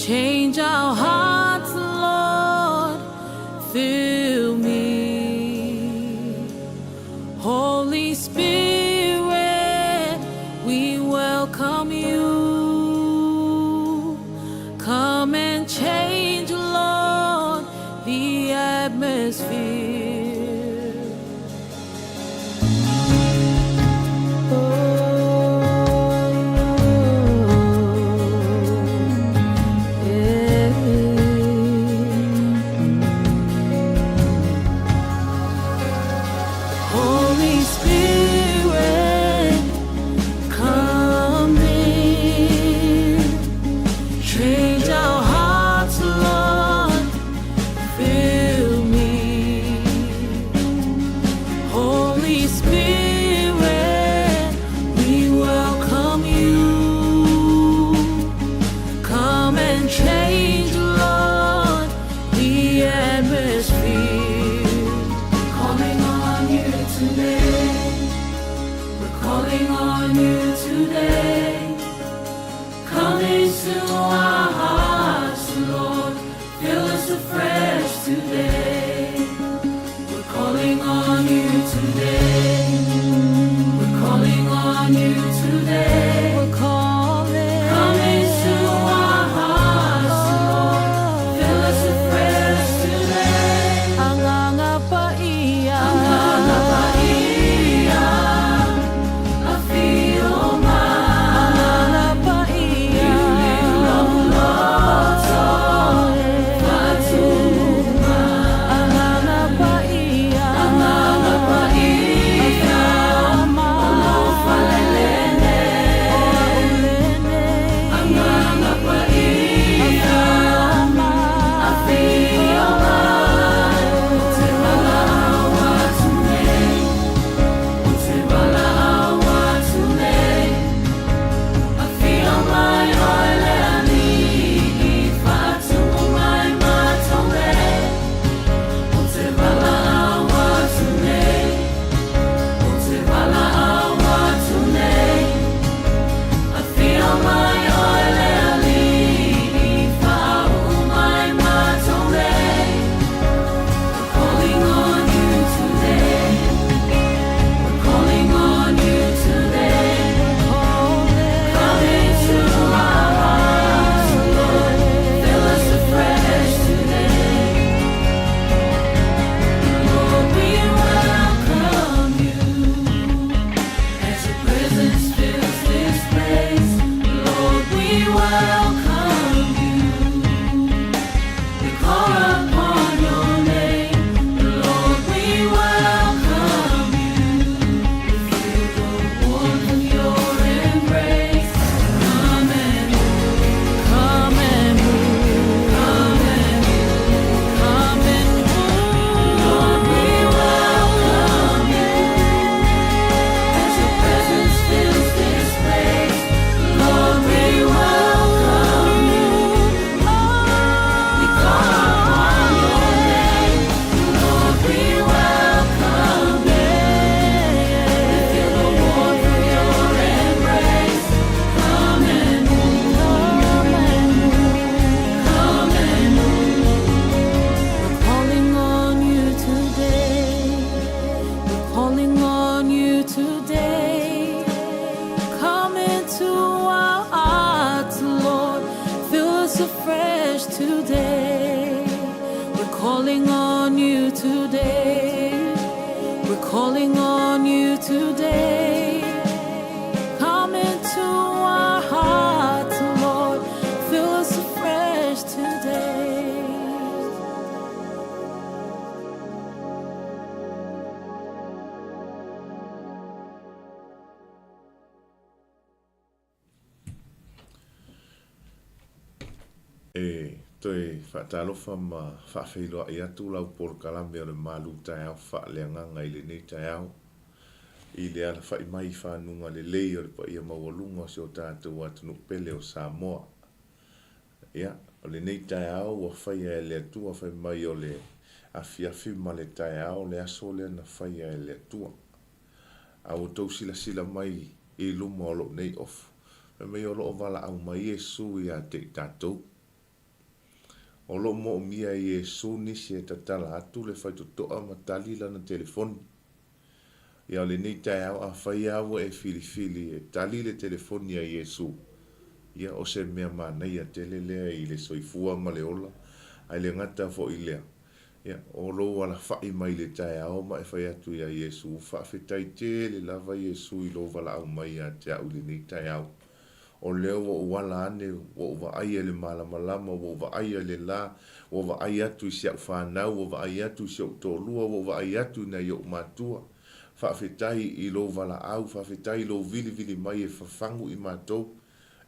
Change our hearts, Lord, fill me. Holy Spirit, we welcome you. Come and change, Lord, the atmosphere. Oh, yeah. Holy Spirit, come in. Change our hearts, Lord. Fill me. Holy Spirit, we welcome you. Come and change, Lord, the atmosphere. Calling on you today. We're calling on you today. Come into our hearts, Lord. Fill us afresh today. We're calling on you today. We're calling on you today. We're calling. Come into our hearts, Lord. Fill us afresh today. Agaga Paia. Agaga Paia. Afio mai. Agaga Paia. Loto. Agaga Paia. Agaga Paia. Falelene. Agaga Paia. Afio mai. O te valaau atu nei. O te valaau atu nei. Afio mai oe le Alii, faatumu mai matou nei. O te valaau atu nei. O te valaau atu nei. Afio mai oe le Alii, faauu mai matou nei. We're calling on you today. We're calling on you today. Come into our hearts, Lord. Fill us afresh today. Lord, we welcome you. As your presence fills this place, Lord, we welcome you. We call upon your name, Lord, we welcome you. We feel the warmth of your embrace. Come and move, come and move, come and move, come and move. Lord, we welcome you. As your presence fills this place, Lord, we welcome you. We call upon your name, Lord, we welcome you. We feel the warmth of your embrace. Come and move, come and move, come and move. We're calling on you today. We're calling on you today. Come into our hearts, Lord. Fill us afresh today. We're calling on you today. We're calling on you today. Come into our hearts, Lord. Fill us afresh today. E toe faatalofa ma faafeiloai atu lau polokalame o le malu taeao faaleagaga i lenei taeao i le alafai mai i fanuga lelei o le paia maualuga o si o tatou atunuu pele o Samoa. Ia, o lenei taeao ua faia e le Atua fai mai o le afiafi ma le taeao le aso lea na faia e le Atua. A ua tou silasila mai i luma o lou nei ofu, fai mai o lo o valaau mai Iesu ia te i tatou. O lo o moomia e Iesu nisi e tatala atu le faitotoa ma tali lana telefoni. Ia o lenei taeao afai lava ua e filifili e tali le telefoni a Iesu, ia o se mea manaia tele lea i le soifua ma le ola, ae le gata foi i lea, ia o lou alafai mai le taeao ma e fai atu ia Iesu, Faafetai tele lava Iesu i lou valaau mai ia te au i lenei taeao. O lea ua ou ala ane, ua ou vaaia i le malamalama, ua ou vaaia i le la, ua vaai atu i si au fanau, ua vaai atu i si ou toalua, ua ou vaai atu i nai ou matua. Faafetai i lou valaau, faafetai i lou vilivili mai e fafagu i matou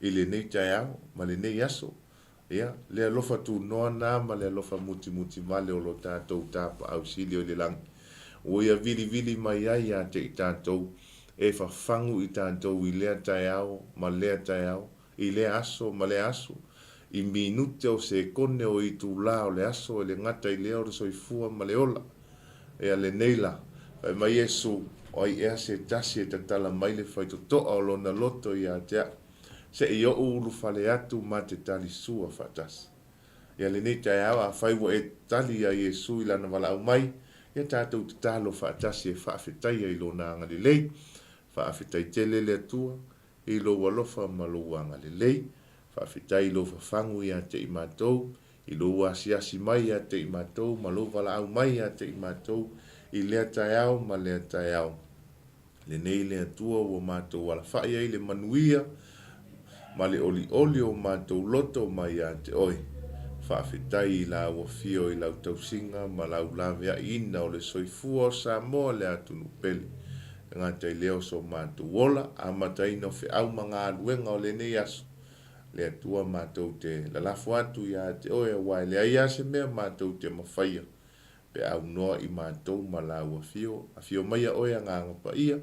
i lenei taeao ma lenei aso. Ia, le alofa tunoa na ma le alofa mutimutivale o lo tatou Tapaau Sili o i le lagi, ua ia vilivili mai ai ia te i tatou, e fafagu i tatou i lea taeao ma lea taeao, i lea aso ma lea aso, i minute o sekone o itulā o le aso e le gata i lea o le soifua ma le ola. Ia lenei la, fai mai Iesu, o ai ea se tasi e tatala mai le faitotoa o lona loto ia te au? Se i oʻu ulufale atu ma te tali sua faatasi. Ia lenei taeao, afai ua e tali iā Iesu i Lana valaau mai, ia tatou tatalo faatasi e faafetaia i Lona agalelei. Faafetai tele le Atua i Lou alofa ma Lou agalelei. Faafetai i Lou fafagu ia te i matou, i Lou asiasi mai ia te i matou ma Lou valaau mai ia te i matou i lea taeao ma lea taeao. Lenei le Atua ua matou alafai ai le manuia ma le olioli o matou loto mai ia te Oe. Faafetai i lau afio i lau tausiga ma lau laveaiina o le soifua o Samoa le atunuu pele. E gata i lea o so matou ola, amataina o feau ma galuega o lenei aso. Le Atua matou te lalafo atu ia te Oe aua e leai lava se mea matou te mafaia Pe aunoa i matou ma lau afio, afio maia oe Agaga Paia,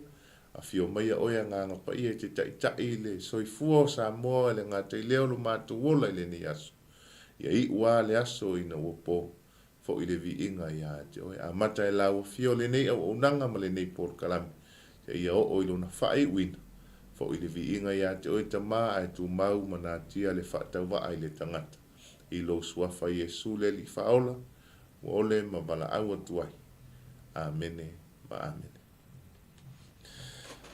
afio maia oe Agaga Paia e te taitai i le soifua o Samoa e le gata i lea o lo matou ola i lenei aso. Ia iu a le aso ina ua po, foi le viiga ia te oe. Amata e lau afio lenei auaunaga ma lenei polokalame, seia oo i lona faaiuina, foi le viiga ia te oe Tama ae tumau ma natia le faatauvaa i le tagata. I lou Suafa Iesu le Alii Faaola, ua ole ma valaau atu ai. Amene ma amene.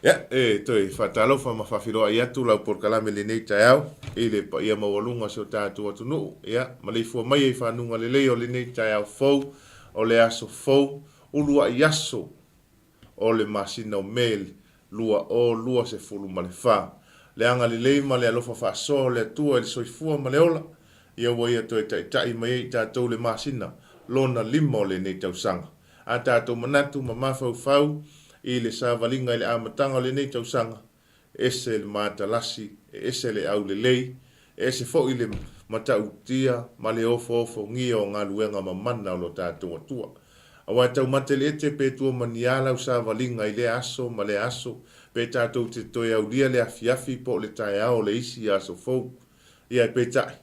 Ia, e toe faatalofa ma faafiloai atu lau polokalame i lenei taeao i le paia maualuga o si o tatou atunuu. Ia, maleifua mai i fanuga lelei o lenei taeao fou, o le aso fou, uluai aso o le masina o Me 2024. Le agalelei ma le alofa faasoa o le Atua i le soifua ma le ola, ia ua Ia toe taitai mai ai i tatou le masina lona lima o lenei tausaga. A tatou manatu ma mafaufau i le savaliga i le amataga o lenei tausaga, e ese le matalasi, e ese le aulelei, e ese foi le matautia ma le ofoofogia o galuega mamana o lo tatou Atua. Aua e taumate le ete pe tua mania lau savaliga i lea aso ma lea aso, pe tatou te toe aulia le afiafi po o le taeao o le isi aso fou. Ia e peitai,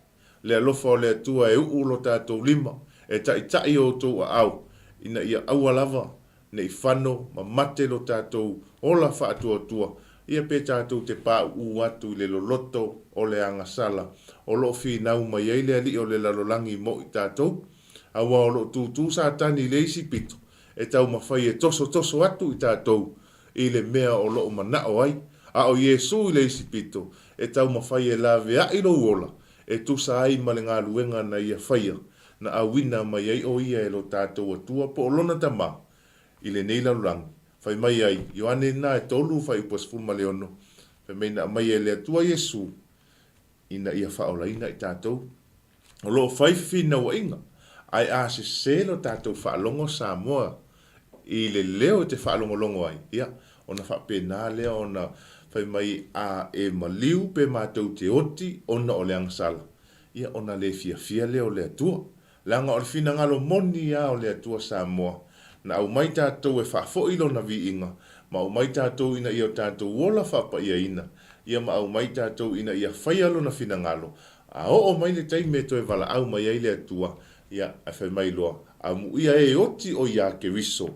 le alofa o le Atua e uu lo tatou lima, e taitai o outou aao, ina ia aua lava ne i fano ma mate lo tatou ola faatuatua, ia pe tatou te pauu atu i le loloto o le agasala o lo o finau mai ai le alii o le lalolagi mo i tatou. Aua o lo o tutū Satani i le isi pito e taumafai e tosotoso atu i tatou i le mea o lo o manao ai, a o Iesū i le isi pito e taumafai e laveai lou ola e tusa ai ma le galuega na Ia faia na auina mai ai ʻo ia e lo tatou Atua po o lona Tama i lenei lalolagi. Fai mai ai Ioane na e tolu fuaiupu 16, fai mai na aumai e le Atua Iesu ina ia faaolaina i tatou. O lo o fai fefinauaiga, ae a sese lo tatou faalogo Samoa i le leo e te faalogologo ai, ia, ona faapena lea ona fai mai a e maliu pe matou te oti ona o le agasala. Ia ona le fiafia lea o le Atua. Leaga o le finagalo moni a o le Atua Samoa, na aumai tatou e faafoi Lona viiga, ma aumai tatou ina ia o tatou ola faapaiaina, ia ma aumai tatou ina ia faia Lona finagalo, a oo mai le taimi e toe valaau mai ai le Atua, ia, ae fai mai loa, Amuia e oti o iā Keriso,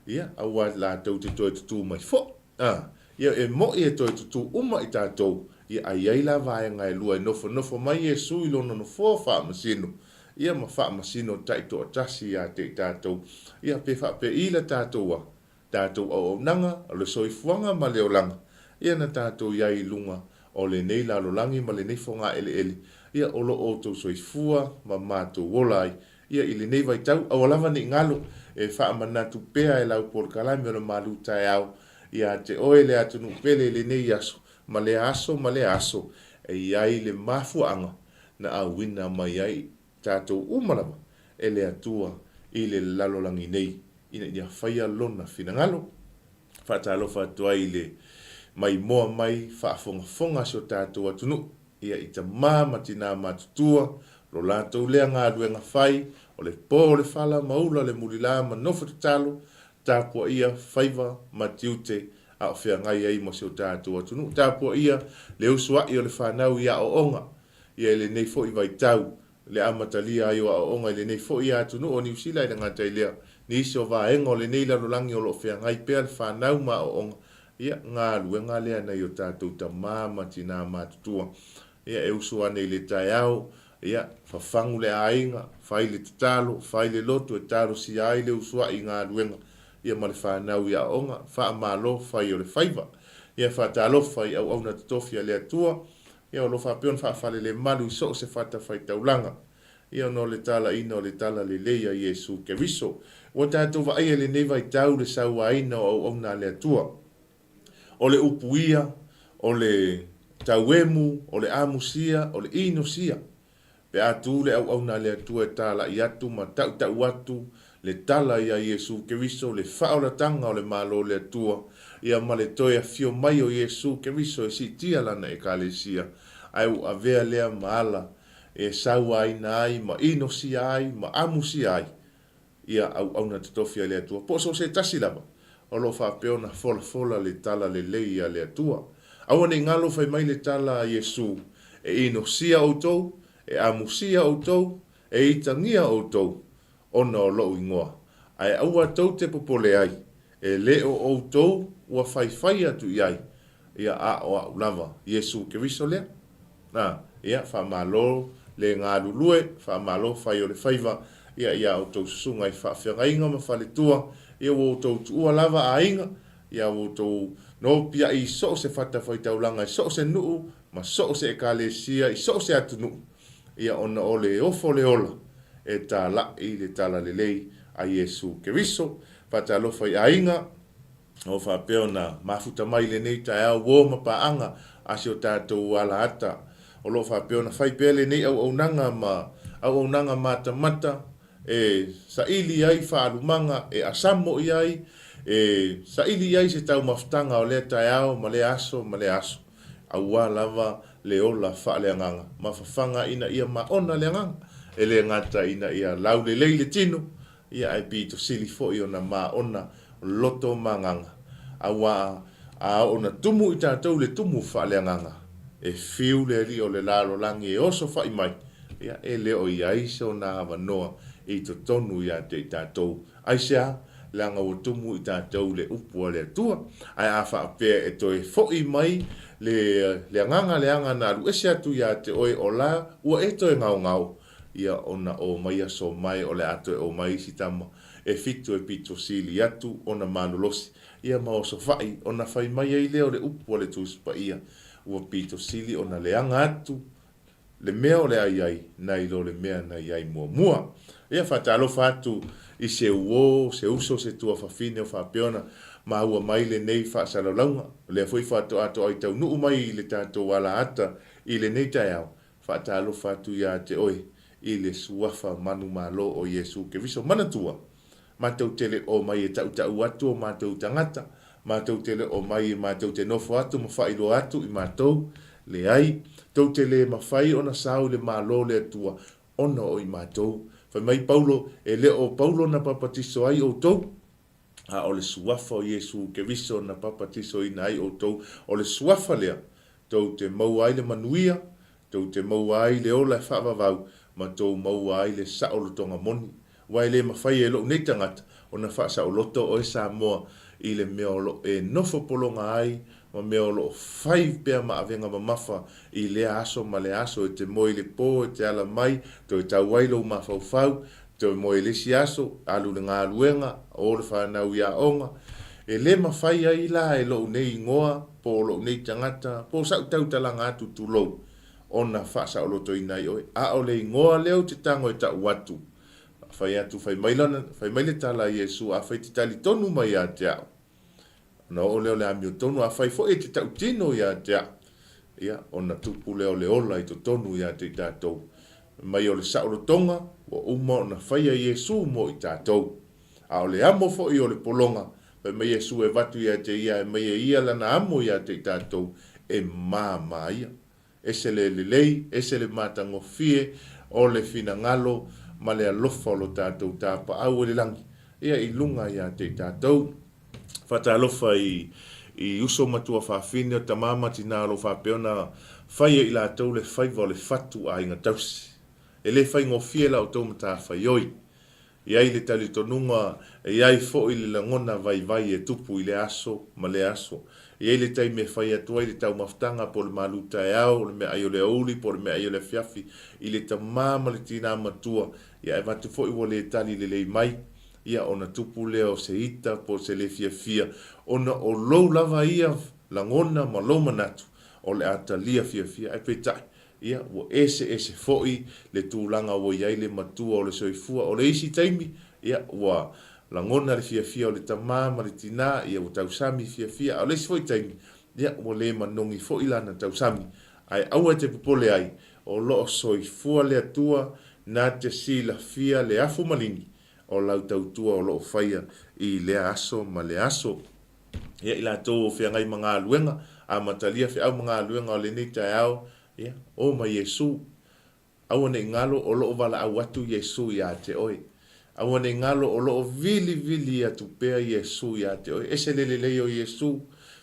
ia, aua latou te toe tutū mai foʻi. A, ia, e moʻi e toe tutū uma i tatou, ia, a i ai la vaega e lua e nofonofo mai Iesu i lona nofoa faamasino. ia ma faamasino taitoatasi ia te i tatou, ia pe faapei la tatou a tatou auaunaga, o le soifuaga ma le olaga, ia na tatou i ai i luga o lenei lalolagi ma lenei fogaeleele, ia o lo o outou soifua ma matou ola ai, ia i lenei vaitau. Aua lava ne i galo, e faamanatu pea e lau polokalame o le malu taeao ia te oe le atunuu pele i lenei aso, ma lea aso ma lea aso, e i ai le mafuaaga na auina mai ai tatou uma lava e le Atua i le lalolagi nei, ina ia faia Lona finagalo. Faatalofa atu ai i le maimoa mai faafogafoga a si o tatou atunuu, ia i tama ma tinā matutua, lo latou lea galuega fai, o le po o le fala ma ula le mulilā ma nofo tatalo, tapuaia faiva ma tiute a o feagai ai ma si o tatou atunuu. Tapuaia le usoa'i o le fanau i aoaoga, ia i lenei foi vaitau, le amatalia ai o aoaoga i lenei foi atunuu o Niu Sila e le gata i lea, nisi o vaega o lenei lalolagi o lo o feagai pea le fanau ma aoaoga, ia, galuega lea nai o tatou tama ma tinā matutua. Ia, e usu ane i le taeao, ia, fafagu le aiga, fai le tatalo, fai le loto e talosia ai le usuai i galuega, ia ma le fanau i aoaoga, faamalo fai o le faiva. Ia, faatalofa i auauna totofi a le Atua, Ia, o lo o faapea ona faafalelemalu i so o se fatafaitaulaga, ia, ona o le talaina o le talalelei a Iesu Keriso. Ua tatou vaaia i lenei vaitau le sauaina o auauna a le Atua. O le upu ia, o le tauemu, o le amusia, o le inosia. Pe a tu le auauna a le Atua e talai atu ma tautau atu le tala iā Iesu Keriso, le faaolataga o le Malo o le Atua, ia ma le toe afio mai o Iesu Keriso e siitia Lana Ekalesia, ae ua avea lea ma ala e sauaina ai ma inosia ai ma amusia ai ia auauna totofi a le Atua, po o so o se tasi lava o lo o faapea ona folafola le tala lelei a le Atua. Aua ne i galo fai mai le tala a Iesu, E inosia outou, e amusia outou, e itagia outou, ona o lou igoa. Ae aua tou te popole ai, e le o outou ua faifai atu i ai, ia a o a'u lava, Iesu Keriso lea. A, ia, faamalo le galulue, faamalo fai o le faiva, ia, iā outou susuga i faafeagaiga ma faletua, ia ua outou tuua lava aiga, ia ua outou nopiai i so o se fatafaitaulaga i so o se nuu ma so o se ekalesia i so o se atunuu, ia ona o le ofo le ola e tala'i le talalelei a Iesu Keriso. Faatalofa i aiga. O faapea ona mafuta mai i lenei taeao uo ma paaga a si o tatou alaata. O lo o faapea ona fai pea lenei auaunaga ma auaunaga matamata e saili ai faalumaga, e asamo i ai, e saili i ai se taumafataga o lea taeao ma lea aso ma lea aso, aua lava le ola faaleagaga ma fafaga ina ia maona le agaga, e le gata ina ia laulelei le tino, Ia ae pito sili foi ona maona loto ma agaga, auā a oo na tumu i tatou le tumu faaleagaga, e fiu le alii o le lalolagi e oso fa'i mai, ia e le o i ai sona avanoa i totonu ia te i tatou. Aisea? Leaga ua tumu i tatou le upu a le Atua. Ae a faapea e toe fo'i mai le le agaga leaga na alu ese atu ia te oe o la ua e toe gaogao, ia ona o mai aso mai o le a toe o mai isi tama e fitu e pito sili atu ona malolosi ia ma osofa'i ona fai mai ai lea o le upu a le Tusi Paia ua pito sili ona leaga atu le mea o le a i ai nai lo le mea na i ai muamua. Ia faatalofa atu i se uo, se uso, se tuafafine o faapea ona maua mai lenei faasalaulauga. O lea foi faatoa toai taunuu mai i le tatou alaata i lenei taeao Faatalofa atu ia te oe i le Suafa manumalo o Iesu Keriso. Manatua, matou te le o mai e tautau atu o matou tagata, matou te le o mai e matou te nofo atu ma faailoa atu i matou, leai, tou te le mafai ona sao i le Malo o le Atua ona o i matou. Fai mai Paulo, e le o Paulo na papatiso ai outou, a o le Suafa o Iesu Keriso na papatisoina ai outou. O le Suafa lea tou te maua ai le manuia, tou te maua ai le ola e faavavau, ma tou maua ai le saolotoga moni. Aua e le mafai e lou nei tagata ona faasaoloto oe Samoa i le mea o lo o e nofo pologa ai ma mea o lo o fai pea ma avega mamafa i lea aso ma lea aso, e te moe i le po, e te ala mai, toe tau ai lou mafaufau, toe moe i le isi aso, alu i le galuega, o le fanau i aoga. E le mafai ai la e lou nei igoa, po o lou nei tagata, po o sa'u tautalaga atu tulou, ona faasaolotoina ai oe. A o le igoa lea ou te tago e ta'u atu, fai atu, fai mai lana, fai mai le tala a Iesu, Afai e te talitonu mai ia te a'u, Ona oo lea o le amiotonu, afai foi e te tautino ia te au, ia, ona tupu lea o le ola i totonu ia te i tatou. Mai o le saolotoga ua uma ona faia Iesu mo i tatou. A o le amo foi o le pologa, fai mai Iesu e avatu ia te ia e mai e ia lana amo ia te i tatou, e māmā ia. Ese le lelei, ese le matagofie o le finagalo ma le alofa o lo tatou Tapaau i le lagi, ia i luga ia te i tatou. Faatalofa i i uso ma tuafafine, o tama ma tina o lo o faapea ona fai e i latou le faiva o le fatu aiga tausi. E le faigofie la outou matafaioi. E i ai le talitonuga, e i ai foi le lagona vaivai e tupu i lea aso ma lea aso. E i ai le taimi e fai atu ai le taumafataga po o le malu taeao, o le meaai o le aoauli po o le meaai o le afiafi i le tama ma le tinā matua, ia ae avatu foi ua le tali lelei mai, ia ona tupu lea o se ita po o se le fiafia ona o lou lava ia lagona ma lou manatu o le a talia fiafia. Ae peitai, Ia, ua eseese foi le tulaga ua i ai le matua o le soifua. O le isi taimi, ia, ua lagona le fiafia o le tama ma le tinā, ia, ua tausami fiafia. A o le isi foi taimi, ia, ua le manogi foi lana tausami. Ae aua e te popole ai, o lo o soifua le Atua na te silafia le afu maligi o lau tautua o lo o faia i lea aso ma lea aso. Ia, i latou o feagai ma galuega, amatalia feau ma galuega o lenei taeao, ia, o ma Iesu. Aua ne i galo o lo o valaau atu Iesu ia te oe. Aua ne i galo o lo o vilivili atu pea Iesu ia te oe. Ese le lelei o Iesu,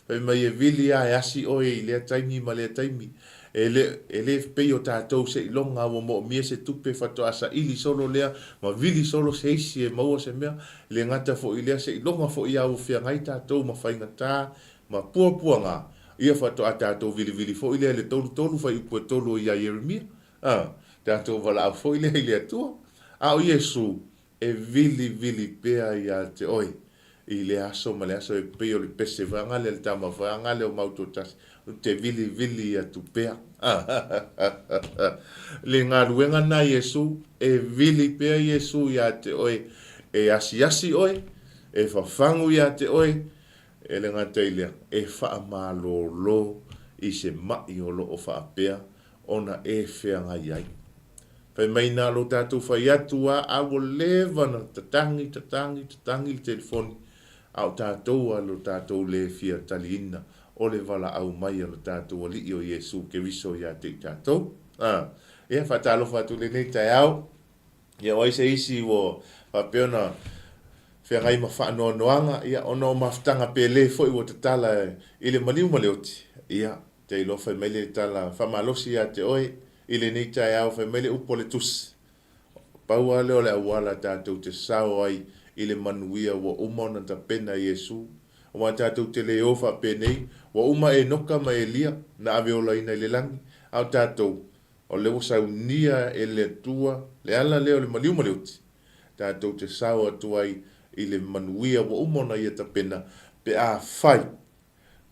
fai mai e vili a e asi oe i lea taimi ma lea taimi. E le, e le pei o tatou seiloga ua moomia se tupe faatoa saili solo lea ma vili solo se isi e maua se mea. E le gata foi i lea, seiloga foi a ua feagai tatou ma faigata ma puapuaga, ia faatoa tatou vilivili foi lea i le 33 fuaiupu e 3 o ia Ieremia. A, tatou valaau foi lea i le Atua. A o Iesu, e vilivili pea ia te oe i lea aso ma lea aso, e pei o le pese vaegale a le tama vaegale o Mautoatasi, ou te vilivili atu pea. Le galuega lena a Iesu, e vili pea Iesu ia te oe, e asiasi oe, e fafagu ia te oe, e le gata i lea, e faamalolo i se maʻi o lo o faapea ona e feagai ai. Fai mai na lo tatou fai atu a, a ua leva na tatagi, tatagi, tatagi le telefoni, a o tatou a lo tatou le fia taliina o le valaau mai a lo tatou Alii o Iesu Keriso ia te i tatou. A, ia, faatalofa atu i lenei taeao. Ia, o ai se isi ua faapea ona feagai ma faanoanoaga, ia, ona o mafutaga pele foi ua tatala i le maliu ma le oti, ia, te iloa fai mai le tala faamalosi ia te oe i lenei taeao, fai mai le upu a le Tusi, Pau lava lea o le auala tatou te sao ai i le manuia ua uma ona tapena e Iesu. Aua tatou te le o faapenei, ua uma Enoka ma Elia na ave olaina i le lagi, a o tatou, o lea ua saunia e le Atua le ala lea o le maliu ma le oti, tatou te sao atu ai i le manuia ua uma ona Ia tapena pe afai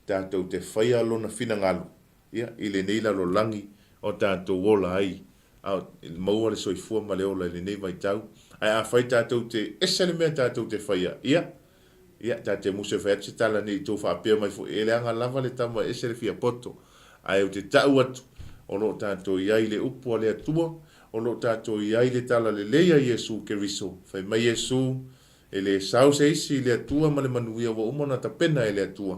tatou te faia Lona finagalo, ia, i lenei lalolagi o tatou ola ai, a maua le soifua ma le ola i lenei vaitau. Ae afai tatou te ese le mea tatou te faia, ia, ia, ta te musu e fai atu se tala ne i tou faapea mai foi, e leaga lava le tama e ese le fiapoto. Ae ou te tau atu, o lo o tatou i ai le upu a le Atua, o lo o tatou i ai le talalelei a Iesu Keriso. Fai mai Iesu, E le sau se isi i le Atua ma le manuia ua uma ona tapena e le Atua,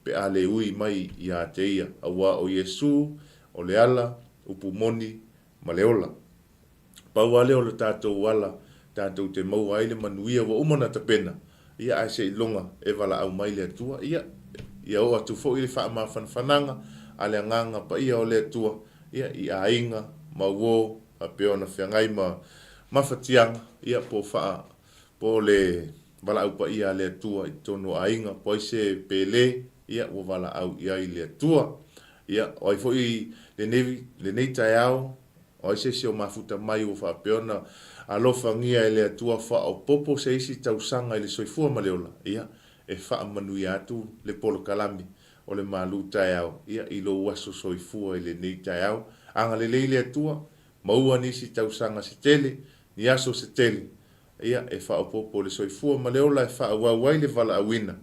pe a le ui mai ia te ia, auā o Iesu o le ala, upu moni, ma le ola. Pau lava lea o le tatou ala tatou te maua ai le manuia ua uma ona tapena, ia ae seiloga e valaau mai le Atua, ia, ia oo atu foi le faamafanafanaga a le Agaga Paia o le Atua, ia, i aiga ma uo faapea ona feagai ma mafatiaga, ia, po o faa, po o le valaau paia a le Atua i totonu o aiga, po o ai se pele. Ia, ua valaau i ai le Atua. Ia, o ai foi lenei, lenei taeao, o ai se isi o mafuta mai ua faapea ona alofagia e le Atua faaopoopo se isi tausaga i le soifua ma le ola, ia, e faamanuia atu le polokalame o le malu taeao, ia, i lou aso soifua i lenei taeao. Agalelei le Atua, maua nisi tausaga se tele, ni aso se tele, ia, e faaopoopo le soifua ma le ola e faaauau ai le valaauina,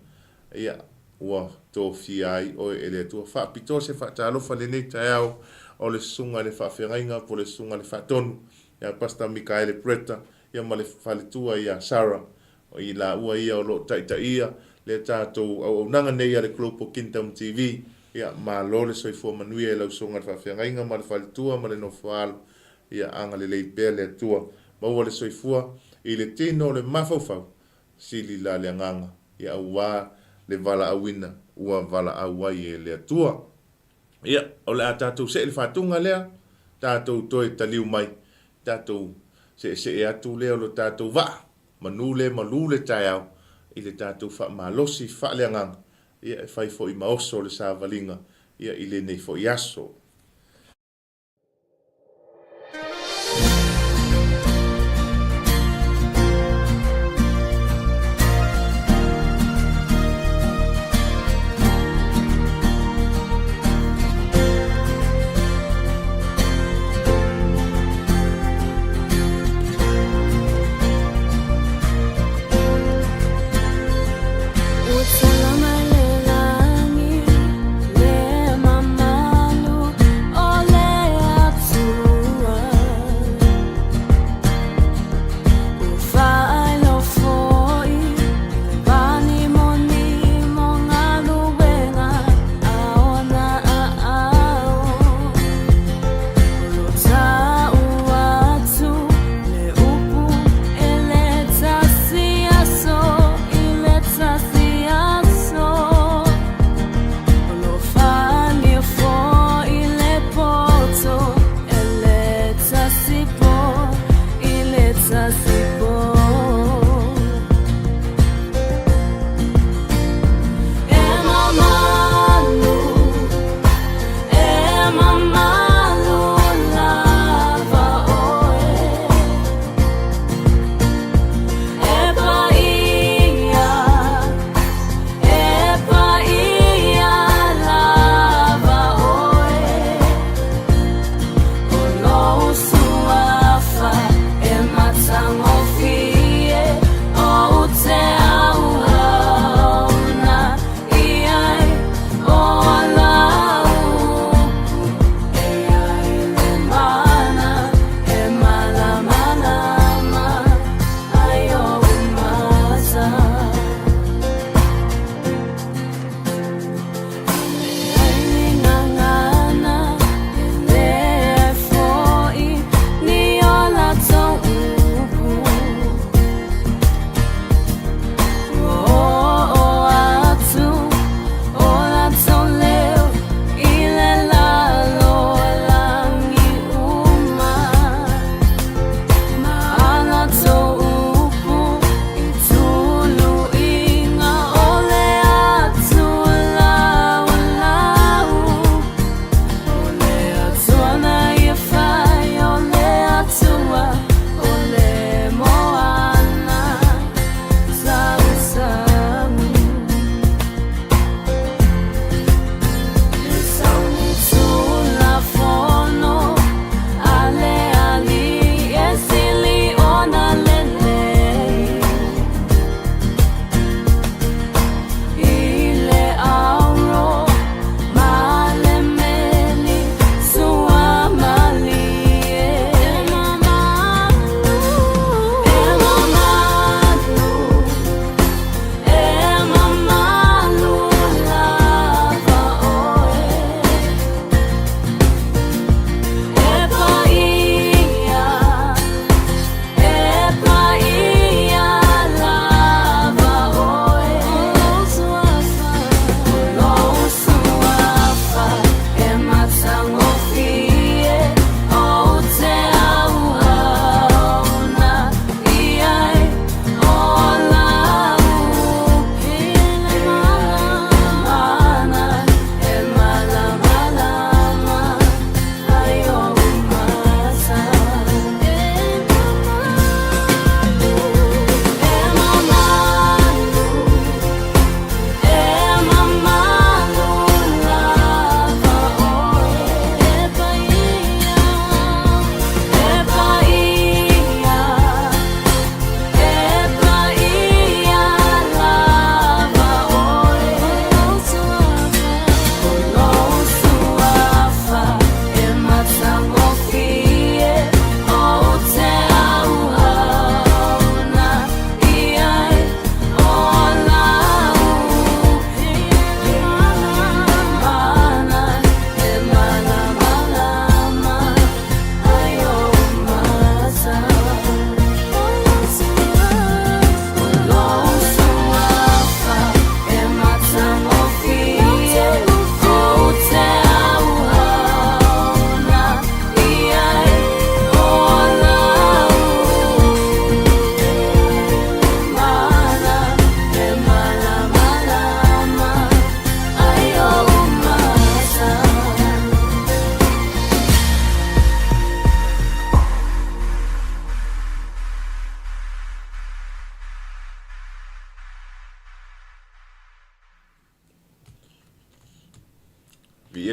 ia, ua tofia ai oe e le Atua. Faapitoa se faatalofa i lenei taeao o le Susuga i le Faafeagaiga po o le Susuga i le Faatonu ia Pastor Mikaele Bretta ia ma le faletua ia Sarah, o i laua ia o lo o taitaia le tatou auaunaga nei a le Global Kingdom TV. Ia, malo le soifua manuia i lau Susuga i le Faafeagaiga ma le faletua ma le nofoaalo. Ia agalelei pea le Atua. Maua le soifua i le tino o le mafaufau, sili la le agaga, ia auā le valaauina ua valaau ai e le Atua. Ia, o le a tatou see le faatuga lea, tatou toe taliu mai, tatou seesee atu lea o lo tatou vaa, manu le malu le taeao, i le tatou faamalosi faaleagaga, ia e fai foi ma oso le savaliga, ia i lenei foi aso. Ua tala mai le lagi, le mamalu.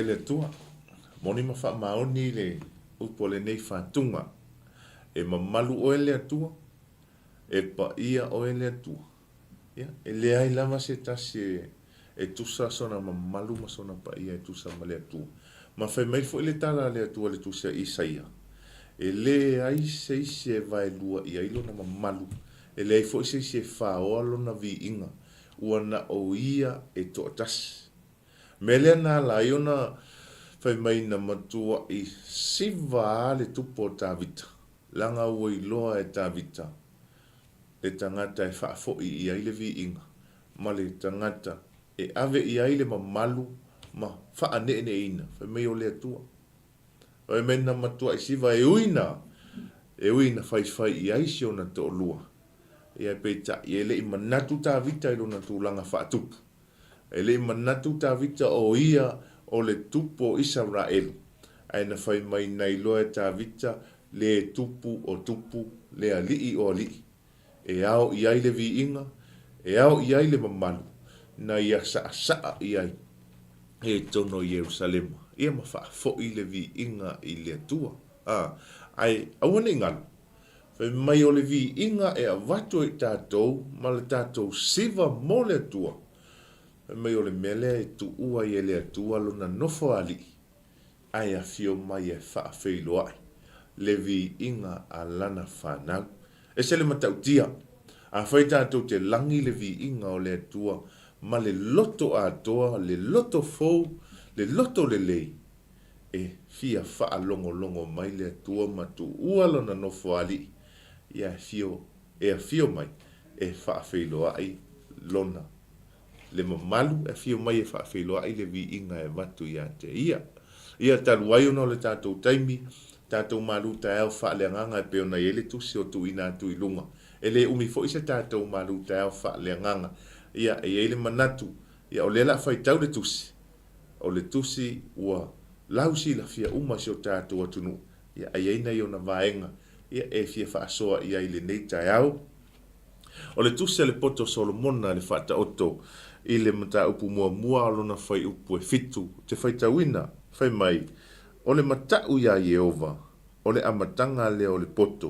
Viia le Atua. Moni ma faamaoni le upu a lenei fatuga. E mamalu oe le Atua, e paia oe le Atua. Ia, e leai lava se tasi e, e tusa sona mamalu ma sona paia e tusa ma le Atua. Ma fai mai foi le tala a le Atua i le tusi a Isaia, E leai se isi e vaelua i ai lona mamalu, e leai foi se isi e faoa lona viiga, ua na o ia e toatasi. Mea lea na ala ai ona fai mai na matuaʻi siva a le tupu o Tavita, leaga ua iloa e Tavita le tagata e faafoi i ai le viiga, ma le tagata e ave i ai le mamalu ma faaneeneeina, fai mai o le Atua. Fai mai na matuaʻi siva e ui na, e ui na faifai i ai si ona toalua. Ia peitai, e le i manatu Tavita i lona tulaga faatupu. E le i manatu Tavita o ia o le tupu o Isaraelu, ae na fai mai na iloa e Tavita le tupu o tupu, le alii o alii. E ao i ai le viiga, e ao i ai le mamalu, na ia saʻasaʻa i ai e tonu o Ierusalema, ia ma faafoi le viiga i le Atua. A, ae aua ne i galo, Fai mai o le viiga e avatu e i tatou ma le tatou siva mo le Atua. Fai mai o le mea lea e tuua ai e le Atua lona nofo alii, ae afio mai e faafeiloai le viiga a lana fanau. Ese le matautia! Afai tatou te lagi le viiga o le Atua ma le loto atoa, le loto fou, le loto lelei, e fia faalogologo mai le Atua ma tuua lona nofoalii, ia e fio, e afio mai e faafeiloai lona le mamalu, e afio mai e faafeiloai le viiga e avatu ia te ia. Ia, talu ai ona o le tatou taimi, tatou malu taeao faaleagaga e pei ona i ai le tusi o tuuina atu i luga. E le umi foi se tatou malu taeao faaleagaga. Ia, e i ai le manatu, ia o lea o le a faitau le tusi, O le tusi ua lausilafia uma si o tatou atunuu, ia a i ai nai ona vaega ia e fia faasoa i ai i lenei taeao. O le tusi a le poto Solomona i le Faataoto i le mataupu muamua o lona fuaiupu e fitu, ou te faitauina, fai mai, O le mataʻu iā Ieova, o le amataga lea o le poto,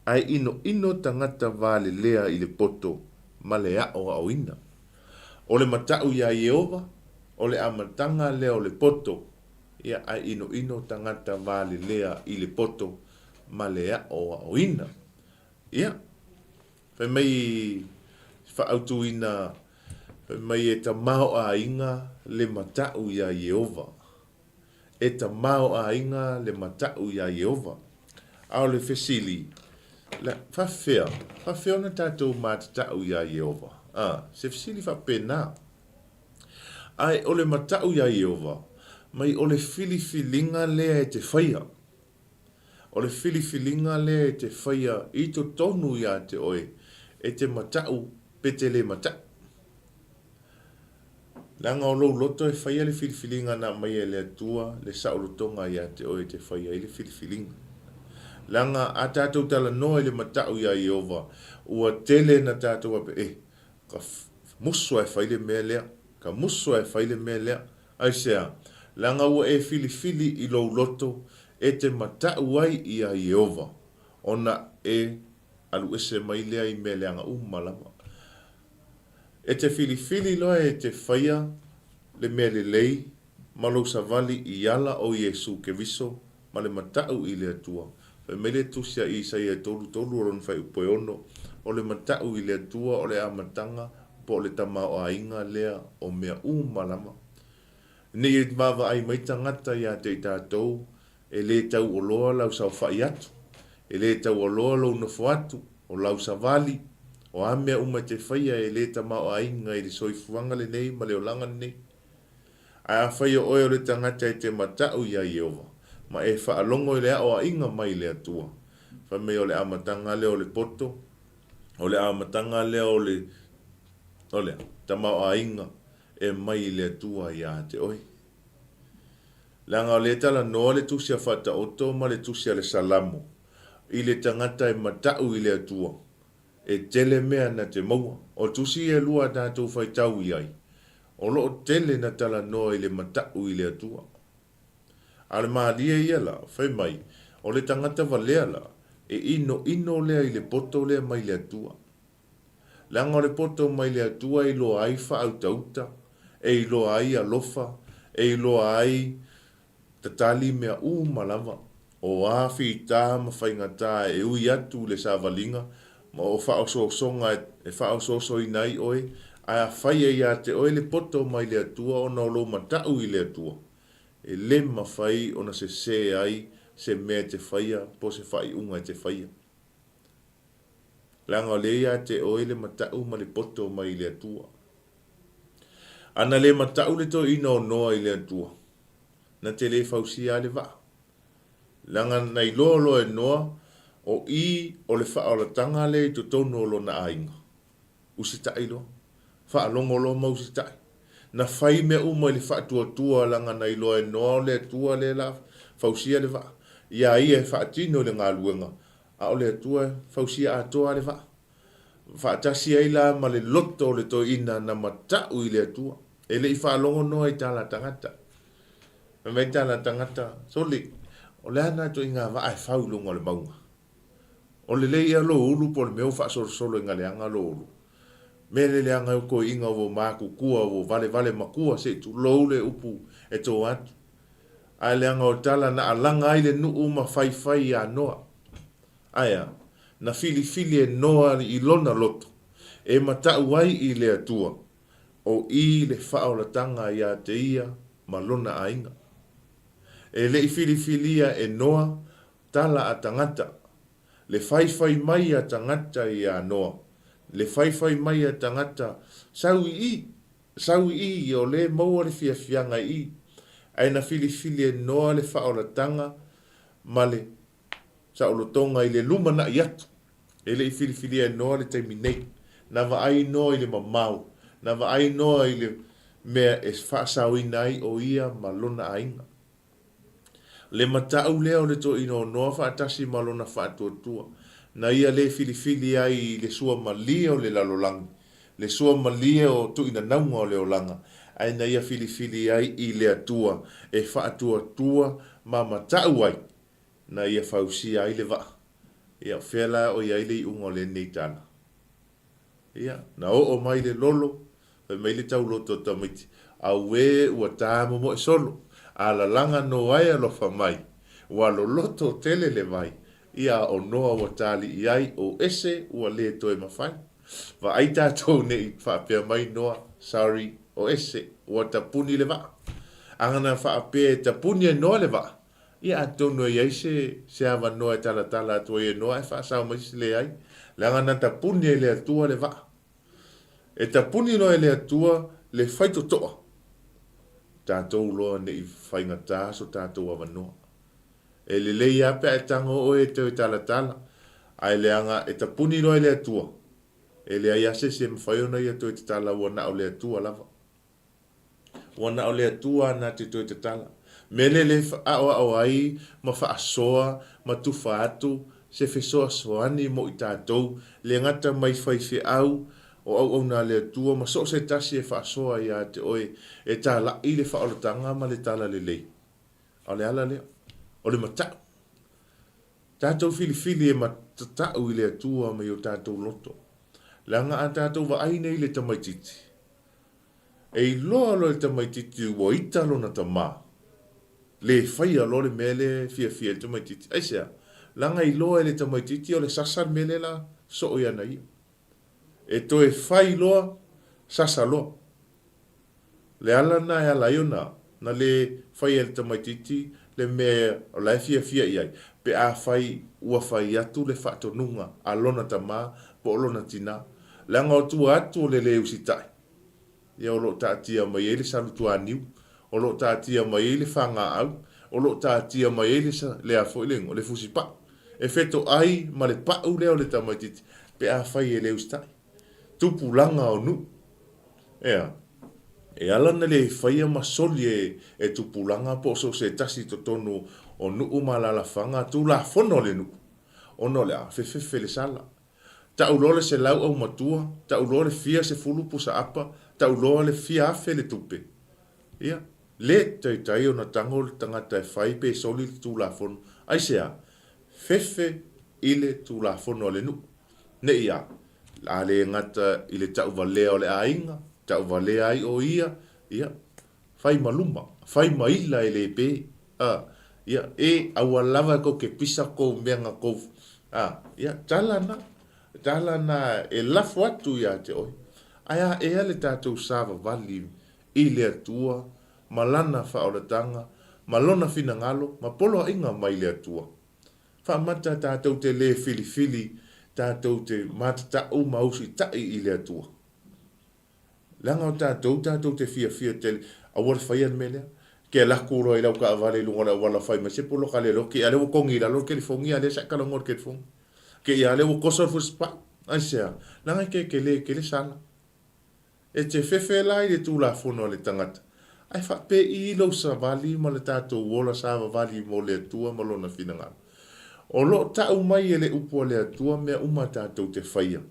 ae inoino tagata valelea i le poto ma le aʻoaʻoina. O le mataʻu iā Ieova, o le amataga lea o le poto, ia, ae inoino tagata valelea i le poto ma le aʻoaʻoina. Ia, fai mai faautuina, fai mai e tamaoaiga le mataʻu iā Ieova. E tamaoaiga le mataʻu iā Ieova. A o le fesili, la, faafefea? Faafefea ona tatou matataʻu iā Ieova? A, se fesili faapena. Ae o le mataʻu iā Ieova, mai o le filifiliga lea e te faia. O le filifiliga lea e te faia i totonu iā te oe, e te mataʻu pe te lē mataʻu. Leaga o lou loto e faia le filifiliga na aumaia e le Atua le saolotoga ia te oe e te faia ai le filifiliga. Leaga a tatou talanoa i le mataʻu iā Ieova, ua tele na tatou faapea, E, ka musu a e fai le mea lea, ka musu a e fai le mea lea. Aisea? Leaga ua e filifili i lou loto e te mataʻu ai iā Ieova, ona e aluese mai lea i mea leaga uma lava. E te filifili loa e te faia le mea lelei ma lou savali i ala o Iesu Keriso ma le mataʻu i le Atua. Fai mai le Tusi a Isaia e 33 o lona fuaiupu e 6, O le mataʻu i le Atua o le amataga po o le tamaoaiga lea o mea uma lava. Ne i vaavaai mai tagata ia te i tatou, e lē tauoloa lau saofai atu, e lē tauoloa lou nofo atu, o lau savali, o a mea uma e te faia e lē tamaoaiga i le soifuaga lenei ma le olaga lenei. Ae afai o oe o le tagata e te mataʻu iā Ieova, ma e faalogo i le aʻoaʻiga mai le Atua, fai mai o le amataga lea o le poto, o le amataga lea o le, o le a? Tamaoaiga e mai i le Atua iā te oe. Leaga o lea e talanoa le Tusi a Faataoto ma le Tusi a le Salamo i le tagata e mataʻu i le Atua, e tele mea na te maua. O tusi ia e lua a tatou faitau i ai. O lo o tele na talanoa i le mataʻu i le Atua. A o le malie ia la, fai mai, o le tagata valea la, e inoino lea i le poto lea mai le Atua. Leaga o le poto mai le Atua e iloa ai faautauta, e iloa ai alofa, e iloa ai tatali mea uma lava, o a fita ma faigata e ui atu i le savaliga ma o faaosoosoga e faaosoosoina ai oe, ae a faia ia te oe le poto mai le Atua ona o lou mataʻu i le Atua, e le mafai ona sesē ai se mea e te faia po o se faaiuga e te faia. Leaga o lea ia te oe le mataʻu ma le poto mai le Atua. A na le mataʻu le toeaina o Noa i le Atua, na te le fausia ai le vaa. Leaga na iloa loa e Noa, o i o le faaolataga lea i totonu o lona aiga. Usitai loa. Faalogo loa ma usitai. Na fai mea uma i le faatuatua leaga na iloa e Noa o le Atua lea la fausia le vaa. Iā ia e faatino i le galuega, a o le Atua e fausia atoa le vaa. Faatasi ai la ma le loto o le toeaina na mataʻu i le Atua. E le i faalogo Noa i tala a tagata. Fai mai tala a tagata, Sole, o le a na ituaiga vaa e fau i luga o le mauga? O lelei ea lou ulu po o le mea ua faasolosolo i galeaga lou ulu? Mea le leaga ai o toeaiina ua matutua ua valevale matua se i tulou le upu e to atu. Ae leaga o tala na alaga ai le nuu ma faifai ia Noa. Ae a? Na filifili e Noa i lona loto, e mataʻu ai i le Atua, o i le faaolataga ia te ia ma lona aiga. E le i filifilia e Noa tala a tagata, le faifai mai a tagata iā Noa, le faifai mai a tagata, Sau i i! Sau i i, o lē maua le fiafiaga i i. Ae na filifili e Noa le faaolataga ma le saolotoga i le lumanaʻi atu. E le i filifilia e Noa le taimi nei. Na vaai Noa i le mamao. Na vaai Noa i le mea e faasaoina ai o ia ma lona aiga. Le mataʻu lea o le toeaina o Noa faatasi ma lona faatuatua, na ia le filifili ai i le suamalie o le lalolagi, le suamalie o tuuinanauga o le olaga, ae na ia filifili ai i le Atua e faatuatua ma mataʻu ai, na ia fausia ai le vaa. Ia, o fea la o i ai le iuga o lenei tala? Ia, na oo mai le lolo, fai mai le tauloto o tamaiti, Auē, ua tā momoe solo, a lalaga nō ai alofa mai, ua loloto tele le vai, ia o Noa ua tāliʻi ai, o ese ua lē toe mafai. Vaai tātou ne i faapea mai Noa, sorry, o ese, ua tapuni le vaa. A na faapea e tapuni e Noa le vaa, Ia atonu e i ai se, se avanoa e talatala atu ai e Noa ae faasao mai se leai, leaga na tapuni e le Atua le vaa. E tapuni loa e le Atua le faitotoa, tatou loa ne i faigata so tatou avanoa. E lelei lava pe a e tago oe e toe talatala, ae leaga e tapuni loa e le Atua, e leai lava se isi e mafai ona ia toe tatala ua na o le Atua lava. Ua na o le Atua na te toe tatala. Mele le aoao ai ma faasoa ma tufa atu se fesoasoani mo i tatou, le gata mai faifeau o auauna a le Atua ma so o se tasi e faasoa ia te oe e talaʻi le faaolataga ma le talalelei. A o le ala lea, o le mataʻu. Tatou filifili e matataʻu i le Atua mai o tatou loto. Leaga a tatou vaai nei i le tamaititi, E iloa loa e le tamaititi ua ita lona tamā, le faia loa le mea lea e fiafia ai le tamaititi. Aisea? Leaga e iloa e le tamaititi o le sasa le mea lea la soo iana ia. E toe fai loa, sasa loa. Le ala lena e ala ai ona na le faia e le tamaititi le mea o la e fiafia i ai, pe afai ua fai atu le faatonuga a lona tamā po o lona tinā. Leaga o tua atu o le lē usitai, ia o lo o taatia mai ai le salutuaniu, o lo o taatia mai ai le fagaau, o lo o taatia mai ai le, le a foi le igoa, le fusipau. E fetoai ma le pau lea o le tamaitiiti pe afai e le usitai. Tupulaga o nuu. Ea, e ala ona le faia ma soli e, e tupulaga po o so o se tasi i totonu o nuu ma alaalafaga Tulafono a le nuu, ona o le a fefefe le sala. Tau loa le 100 aumatua, tau loa le fia sefulu pusa apa, Tau loa le fia afe le tupe. Ia, le taitai ona tago le tagata e fai pe soli le Tulafono. Aisea? Fefe i le Tulafono a le nuu. Ne i a, a le gata i le tauvalea o le aiga, tauvalea ai o ia, ia, fai ma luma, fai ma ila e le pe. A, ia, e, aua lava e kou ke pisa kou mea na kou, a, ia, tala na, tala na e lafo atu ia te oe. Ae a ea le tatou savavali i le Atua ma Lana faaolataga ma Lona finagalo ma poloaiga mai le Atua? Faamata tatou te le filifili tatou te matatau ma usitai i le Atua. Leaga o tatou, tatou te fiafia tele, aua le faia le mea lea. Ke alu atu loa i lau taavale i luga o le auala fai mai se poloka le loki, a lea ua togi i lalo le telefoni, a lea sa e talanoa i le telefoni. Ke ia lea ua toso le fusapa. Aisea? Leaga e te tele tele sala. E te fefe la i le Tulafono a le tagata, ae faapei lou savali ma le tatou ola savavali mo le Atua ma Lona finagalo. O lo o tau mai e le Upu a le Atua mea uma tatou te faia.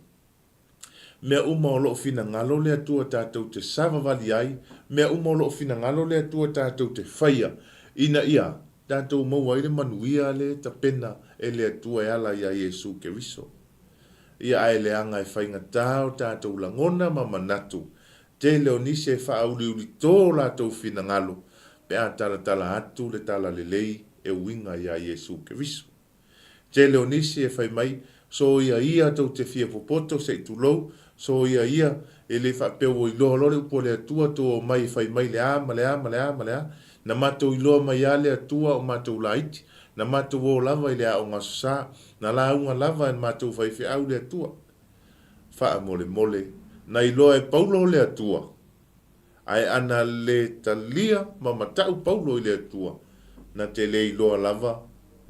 Mea uma o lo o finagalo le Atua tatou te savavali ai, mea uma o lo o finagalo le Atua tatou te faia, ina ia tatou maua ai le manuia le tapena e le Atua e ala iā Iesu Keriso. Ia ae leaga e faigata o tatou lagona ma manatu. Tele o nisi e faauliuli tō latou finagalo pe a talatala atu le talalelei e uiga iā Iesu Keriso. Tele o nisi e fai mai, Soia ia tou te fia popoto se i tulou, soia ia, e le faapea ua iloa loa le upu a le Atua tou omai e fai mai le a ma le a ma le a ma le a. Na matou iloa mai a le Atua o matou laiti, na matou o lava i le aoga Aso Sa, na lauga lava e matou faifeau le Atua. Faamolemole, na iloa e Paulo le Atua. Ae ana le talia ma matau Paulo i le Atua, na te le iloa lava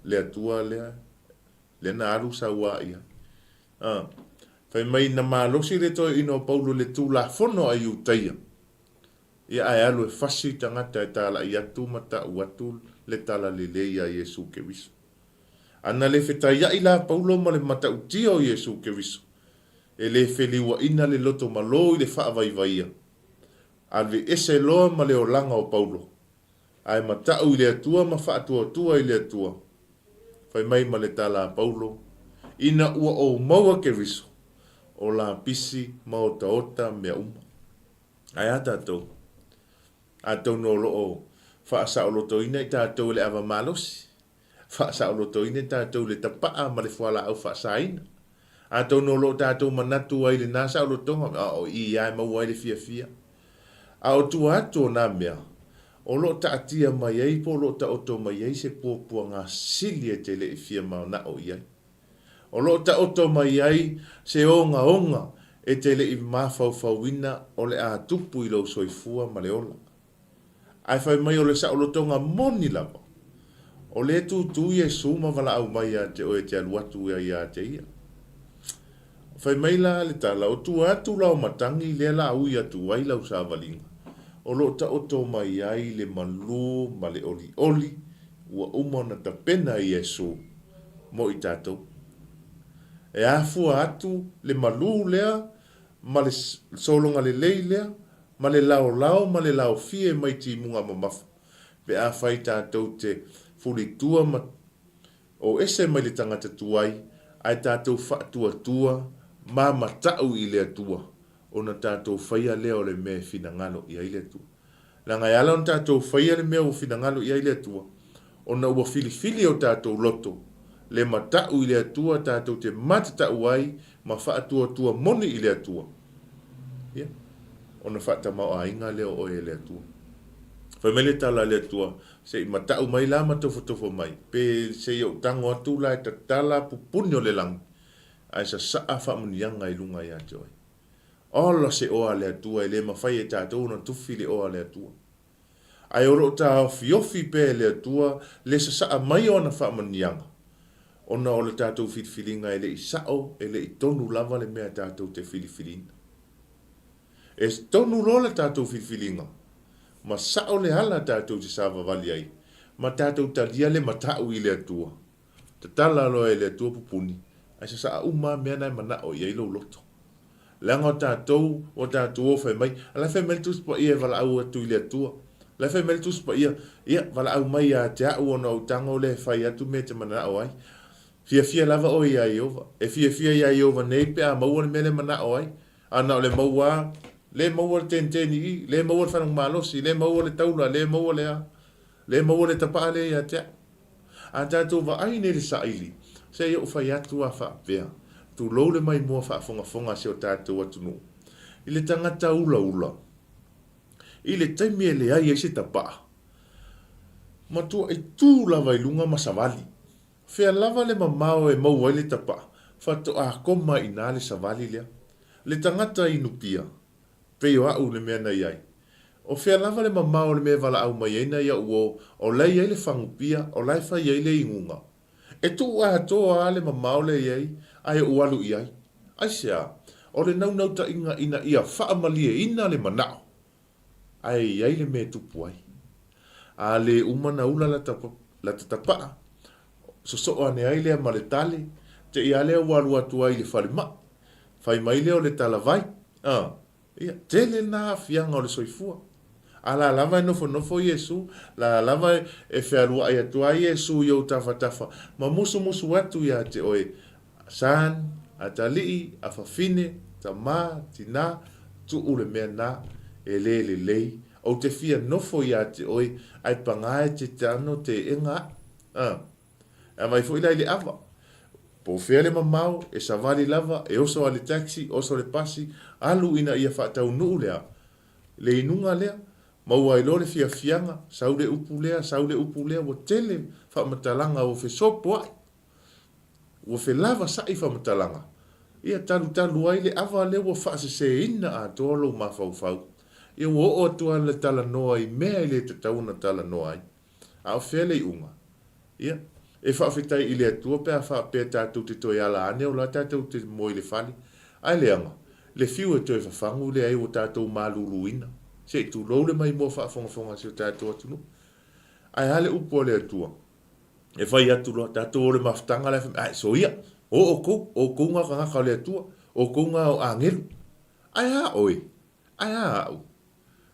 le Atua lea, lea na alu sauā i ai. A, fai mai na malosi le toeaina o Paulo i le Tulafono a Iutaia, ia ae alu e fasi tagata e talai atu ma tau atu le talalelei iā Iesu Keriso. Ana le fetaiaʻi la Paulo ma le matautia o Iesu Keriso, E le feliuaʻina le loto malo i le faavaivaia. Ave ese loa ma le olaga o Paulo. Ae mataʻu i le Atua ma faatuatua i le Atua. Fai mai ma le tala a Paulo, Ina ua ou maua Keriso, o lapisi ma otaota mea uma. Ae a tatou? Atonu o lo o faasaolotoina i tatou e le ava malosi. Faasaolotoina tatou i le tapaa ma le fualaau faasaina. Atonu o lo o tatou manatu ai i lena saolotoga, a o i lava e maua ai le fiafia. A o tua atu o na mea, o lo o taatia mai ai po o lo o taoto mai ai se puapuaga sili e te le i fia manao i ai. O lo o taoto mai ai se ogaoga e te le i mafaufauina o le a tupu i lou soifua ma le ola. Ae fai mai o le saolotoga moni lava, o lea e tūtū Iesu ma valaau mai ia te oe e te alu atu ai ia te ia. Fai mai la le tala, o tua atu la o matangi lea la ui atu ai lau savaliga, o lo o taoto mai ai le malū ma le olioli ua uma ona tapena e Iesu mo i tatou. E afua atu le malū lea ma le sologa lelei lea ma le laolao ma le laofie mai timuga mamafa, pe afai tatou te fulitua ma o ese mai le tagata tuai, ae tatou faatuatua ma matau i le Atua, ona tatou faia lea o le mea e finagalo i ai le Atua. Leaga e ala ona tatou faia le mea ua finagalo i ai le Atua, ona ua filifili e o tatou loto le matau i le Atua tatou te matatau ai ma faatuatua moni i le Atua. Ia, ona faatamaoaiga lea o oe e le Atua. Fai mai le tala a le Atua, Se i matau mai la ma tofotofo mai, pe se i ou tago atu la e tatala pupuni o le lagi, ae sasaa faamuniaga i luga ia te oe. Ola se oa a le Atua e le mafai e tatou ona tufi le oa a le Atua. Ae o lo o taofiofi pea e le Atua le sasaa mai o ana faamanuiaga, ona o le tatou filifiliga e le i sao, e le i tonu lava le mea tatou te filifiliina. E tonu loa le tatou filifiliga, ma sao le ala tatou te savavali ai, ma tatou talia le matau i le Atua. Tatala loa e le Atua pupuni, ae sasaa uma lava mea na e manao i ai lou loto. Leaga o tatou, ua tatou o fai mai, a la e fai mai le Tusi Paia e valaau atu i le Atua. O la e fai mai le Tusi Paia, ia, valaau mai ia te a'u ona ou tago lea e fai atu mea e te mananao ai. Fiafia lava oe iā Ieova. E fiafia iā Ieova nei pe a maua le mea lea e manao ai. A na o le maua a, le maua le teniteni i, le maua le faluga malosi, le maua le taula, le maua le a, le maua le tapaa lea ia te a'u. A tatou vaai nei i le saili, se i ou fai atu a faapea, tulou le maimoa faafogafoga a si o tatou atunuu, i le tagata ulaula, i le taimi e leai ai se tapaa, matuai tu lava i luga ma savali. Fea lava le mamao e maua ai le tapaa, faatoa koma i ina le savali lea. Le tagata inupia, pei o a'u le mea na i ai. O fea lava le mamao o le mea e valaau mai ai nai a'u uo, o la e i ai le fagupia, o la e fai ai le inuga. E tuu atoa a le mamao lea i ai, ae ou alu i ai. Aisea? O le naunautaiga ina ia faamalieina le mana'o, ae i ai le mea e tupu ai. A le uma na ula lata, lata tapa'a, sosoo ane ai lea ma le tale, te i a lea ua alu atu ai i le falemai. Fai mai lea o le talavai, a, ia, tele lena aafiaga o le soifua. A la lava e nofonofo Iesu, la lava e fealuai atu ai Iesu i ou tafatafa ma musumusu atu ia te oe, Son, atalii, afafine, tama, tina, tuu le mea na, e le lelei, ou te fia nofo ia te oe, ae paga e te tano te ega aʻu. A. E aumai foi la i le ava. Po o fea le mamao, e savali lava, e oso a le taxi, oso le pasi, alu ina ia faataunuu le a? Le inuga lea. Maua ai loa le fiafiaga, sau le upu lea, sau le upu lea, ua tele faamatalaga ua fesopoai. Ua felavasaʻi faamatalaga, ia talutalu ai le ava lea ua faaseseina atoa lou mafaufau. Ia ua oo atu lava le talanoa i mea e le tatau ona talanoa ai. A o fea le iuga? Ia, e faafetai i le Atua pe a faapea tatou te toe ala ane o la tatou te moe i le fale. Ae leaga, le fiu e toe fafagu lea ai ua tatou maluluina. Se i tulou le maimoa faafogafoga a si o tatou atunuu. Ae a le upu a le Atua? E fai atu loa, tatou o le mafutaga la e fai mai, ae soia, o outou, o outou nga tagata o le Atua, o outou nga o agelu. Ae a oe? Ae a a'u?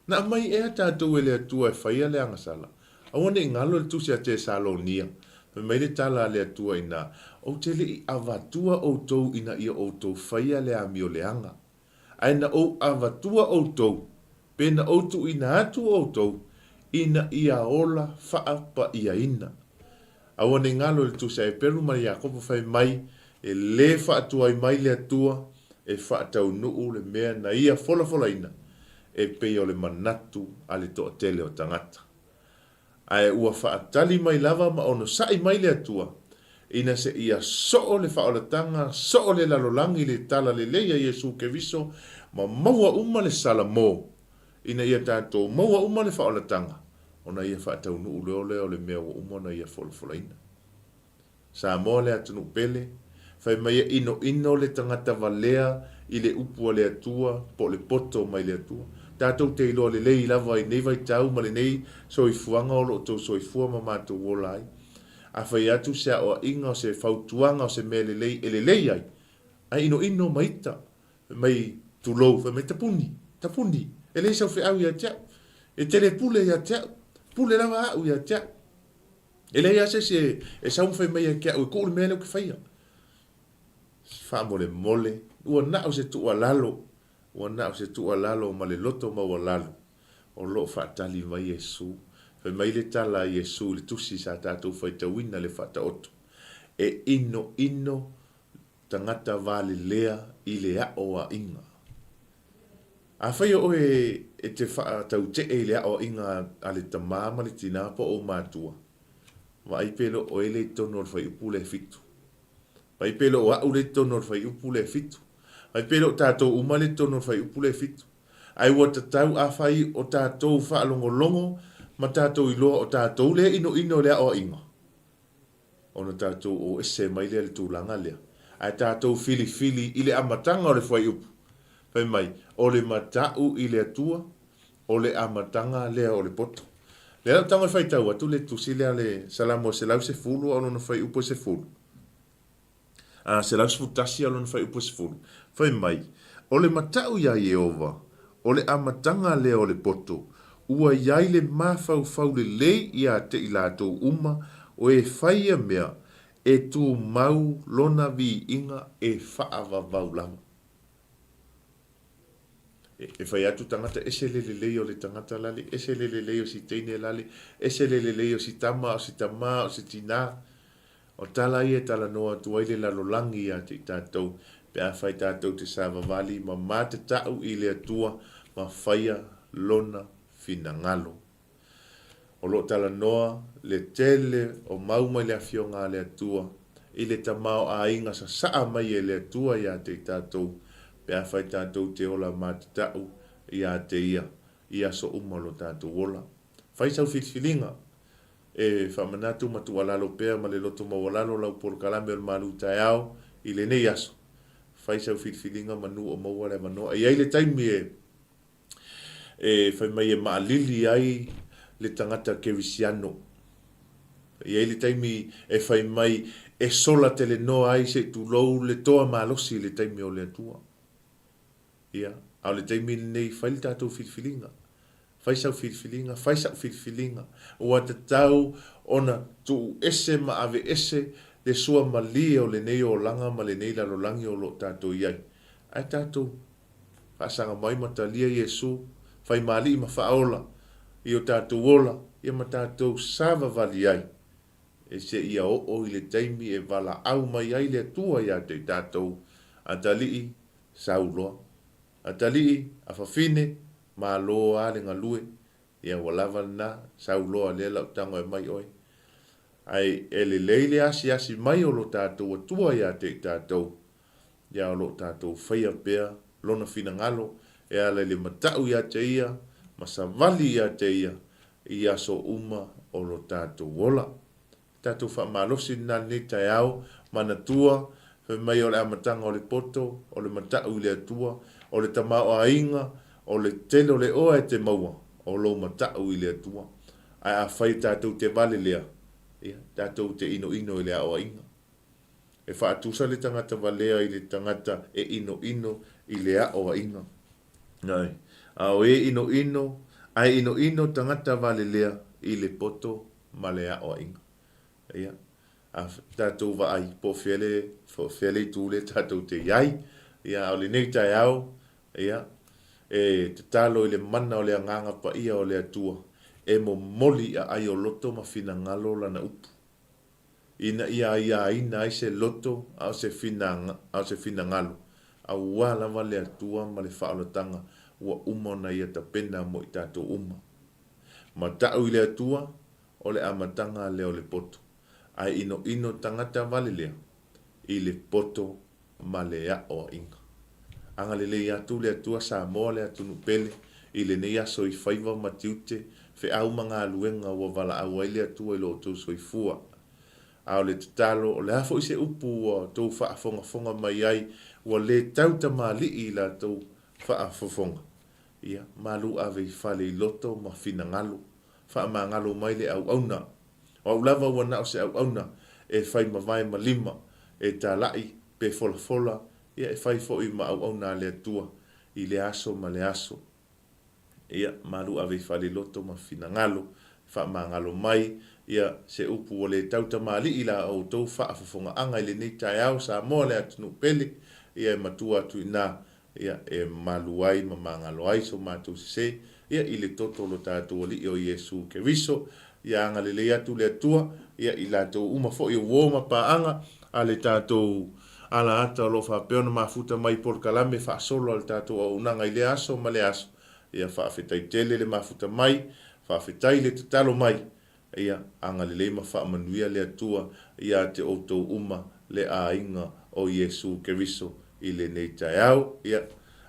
Na aumai ea tatou e le Atua e faia le agasala? Aua ne i galo le Tusi a Tesalonia, fai mai le tala a le Atua ina, Ou te le i avatua outou ina ia outou faia le amio leaga, ae na ou avatua outou, pe na ou tuuina atu outou, ina ia ola faapaiaina. Aua ne i galo le Tusi a Eperu ma Iakopo fai mai, E lē faatuai mai le Atua e faataunuu le mea na Ia folafolaina e pei o le manatu a le toatele o tagata. Ae ua faatali mai lava ma onosai mai le Atua, ina seia soo le faaolataga, soo le lalolagi le tala lelei a Iesu Keriso ma maua uma le Salamo, ina ia tatou maua uma le faaolataga, ona ia faataunuu loa lea o le mea ua uma ona ia folafolaina. Samoa le atunuu pele, fai mai e inoino le tagata valea i le upu a le Atua po o le poto mai le Atua. Tatou te iloa lelei lava i nei vaitau ma lenei soifuaga o lo o tou soifua ma matou ola ai. A fai atu se aoaiga o se fautuaga o se mea lelei e lelei ai, ae inoino ma ita, fai mai tulou, fai mai tapuni, tapuni, e leai sau feau ia te au, e te le pule ia te au, pule lava a'u ia te au. E leai lava se isi e sau ma fai mai ia te au e tuu le mea lea ou te faia. Faamolemole, ua na o se tuualalo, ua na o se tuualalo ma le loto maualalo o lo o faatali mai Iesu. Fai mai le tala a Iesu i le tusi sa tatou faitauina le Faataoto, E inoino tagata valelea i le aoaiga. Afai o oe e te faatautee i le aoaiga a le tamā ma le tinā po o ou matua, vaai pe le o oe lea i totonu o le fuaiupu lea e fitu. Vaai pe le o a'u lea i totonu o le fuaiupu lea e fitu. Vaai pe le o tatou uma lea i totonu o le fuaiupu lea e fitu. Ae ua tatau afai o tatou faalogologo ma tatou iloa o tatou lea e inoino i le aoaiga, ona tatou o ese mai lea i le tulaga lea, ae tatou filifili i le amataga o le fuaiupu, fai mai, o le matau i le Atua, o le amataga lea o le poto. Lea la ou tago e faitau atu le tusi lea le Salamo e 110 a o lona fuaiupu e 10. A 111 a o lona fuaiupu e 10, fai mai, O le mata'u iā Ieova, o le amataga lea o le poto, ua i ai le mafaufau lelei iā te i latou uma o e fai ia mea, e tumau lona viiga e faavavau lava. E fai atu tagata, ese le lelei o le tagata lale, ese le lelei o si teine lale, ese le lelei o si tama, o si tamā, o si tinā. O tala ia e talanoa atu ai le lalolagi iā te i tatou, pe afai tatou te savavali ma matata'u i le Atua ma faia Lona finagalo. O lo o talanoa le tele o mau mai le Afioga a le Atua i le tamaoaiga sasaa mai e le Atua iā te i tatou, pe afai tatou te ola matata'u iā te Ia i aso uma o lo tatou ola. Fai sau filifiliga e faamanatu ma tuualalo pea ma le loto maualalo lau polokalame o le malu taeao i lenei aso. Fai sau filifiliga manu o maua le avanoa. E i ai le taimi e e fai mai e maalili ai le tagata kerisiano. E i ai le taimi e fai mai e sola telenoa ai se i tulou le toa malosi i le taimi o le Atua. Ia, a o le taimi lenei, fai le tatou filifiliga. Fai sau filifiliga, fai sa'u filifiliga. Ua tatau ona tuu ese ma ave ese le suamalie o lenei olaga ma lenei lalolagi o lo o tatou i ai. Ae tatou faasaga mai ma talia Iesu, fai ma Alii ma Faaola i o tatou ola, ia ma tatou savavali ai, e seia oo i le taimi e valaau mai ai le Atua ia te i tatou, Atalii, sau loa. Atalii, afafine, malo a le galue, ia ua lava lena, sau loa lea lau tago e aumai oe. Ae e lelei le asiasi mai o lo tatou Atua ia te i tatou, ia o lo o tatou faia pea Lona finagalo e ala i le mata'u ia te Ia ma savali ia te Ia i aso uma o lo tatou ola. Tatou faamalosi lena lenei taeao, manatua, fai mai o le amataga o le poto, o le mata'u i le Atua, o le tamaoaiga, o le tele o le oa e te maua, o lou mata'u i le Atua. Ae afai tatou te vale lea, ia, tatou te inoino i le aoaiga. E faatusa le tagata valea i le tagata e inoino i le aoaiga. Ae, a o e inoino, ae inoino tagata valelea i le poto ma le aoaiga. Ia, a tatou vaai, po o fea le, po o fea le itu lea tatou te i ai. Ia, a o lenei taeao, ia, e tatalo i le mana o le Agaga Paia o le Atua e momoli i aai o loto ma finagalo Lana upu, ina ia aiaina ai se loto a o se a o se finagalo, auā lava le Atua ma le faaolataga ua uma ona Ia tapena mo i tatou uma. Mata'u i le Atua, o le amataga lea o le poto, ae inoino tagata vale lea i le poto ma le aoaiga. Agalelei atu le Atua Samoa le atunuu pele i lenei aso i faiva ma tiute, feau ma galuega ua valaau ai le Atua i lo outou soifua. A o le tatalo, o le a foi se upu ua outou faafogafoga mai ai ua le tau tamalii i latou faafofoga, Ia, malu ave i fale i loto ma finagalo, faamagalo mai le auauna. O au lava ua na o se auauna e fai mavae ma lima, e tala'i, pe folafola, ia e fai foi ma auauna a le Atua i lea aso ma le aso. Ia, malu ave i fale i loto ma finagalo, faamagalo mai, ia, se upu ua le tau tamalii la outou faafofogaaga i lenei taeao, Samoa le atunuu pele, ia e matua atu i ina, ia, e malu ai ma magalo ai so matou sese, ia, i le toto o lo tatou Alii o Iesu Keriso. Ia agalelei atu le Atua, ia, i latou uma foi o uo ma paaga a le tatou alaata o lo o faapea ona mafuta mai i polokalame faasolo a le tatou auaunaga i lea aso ma lea aso. Ia, faafetai tele le mafuta mai, faafetai le tatalo mai, Ia agalelei ma faamanuia le Atua ia te outou uma le aiga o Iesu Keriso i lenei taeao. Ia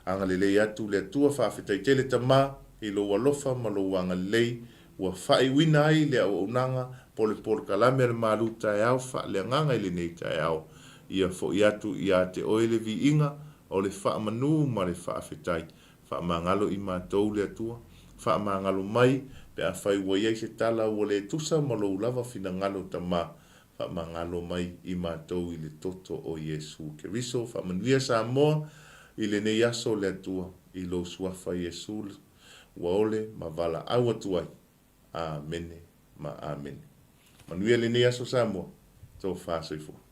agalelei atu le Atua faafetai tele Tama i lou alofa ma lou agalelei ua faaiuina ai le auaunaga po le polokalame a le malu taeao faaleagaga i lenei taeao. Ia foi atu ia te oe le viiga o le faamanu ma le faafetai. Faamagalo i matou le Atua, faamagalo mai, pe afai ua i ai se tala ua le tusa ma lou lava finagalo Tama, faamagalo mai i matou i le toto o Iesu Keriso. Faamanuia Samoa, I lenei aso le Atua, i lou Suafa Iesu ua ole ma valaau atu ai. Amene ma Amene. Manuia lenei aso Samoa. Tofa soifua.